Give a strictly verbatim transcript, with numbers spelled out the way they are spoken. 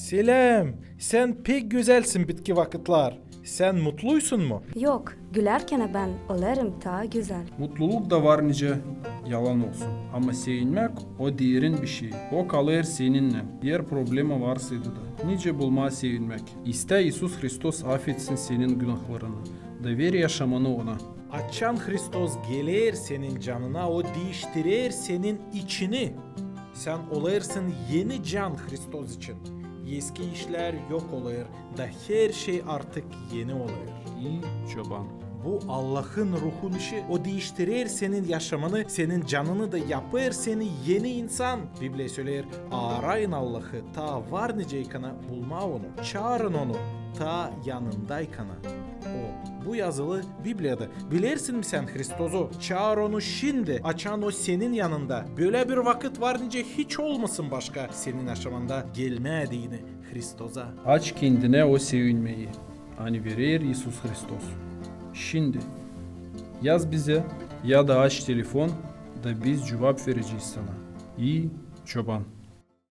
Seläm! Sän pek gözälsin bitki vakıtlar. Sän mutluysun mu? Yok, gülärkenä bän olêrım taa gözäl. Mutluluk da var nicä yalan olsun. Ama sevinmäk o derin bişey. O kalêr seninnän, eer problema varsaydı da. Nicä bulmaa sevinmäk? İstä İisus Hristos afetsin senin günahlarını da ver yaşamanı Ona. Açan Hristos geler senin canına, O diiştirer senin içini. Sän olêrsın eni can Hristos için. Eski işlär yok olêr, da herşey artık eni olêr. İi çoban. Bu Allahın Ruhun işi. O diiştirer senin yaşamanı, senin canını da yapêr seni eni insan. Bibliya söleer: "Aarayın Allahı, taa var nicäykana bulmaa Onu. Çaarın Onu, taa yanındaykana O." Bu yazılı Bibliyada. Bilersin mi sän Hristozu? Çaar Onu şindi, açan O senin yanında. Bölä bir vakıt var nicä hiç olmasın başka senin yaşamanda gelmää deyni Hristoza. Aç kendinä o sevinmeyi, ani verer İisus Hristos. Şindi. Yaz bizä ya da aç telefon, da biz cuvap verecez sana. İi çoban.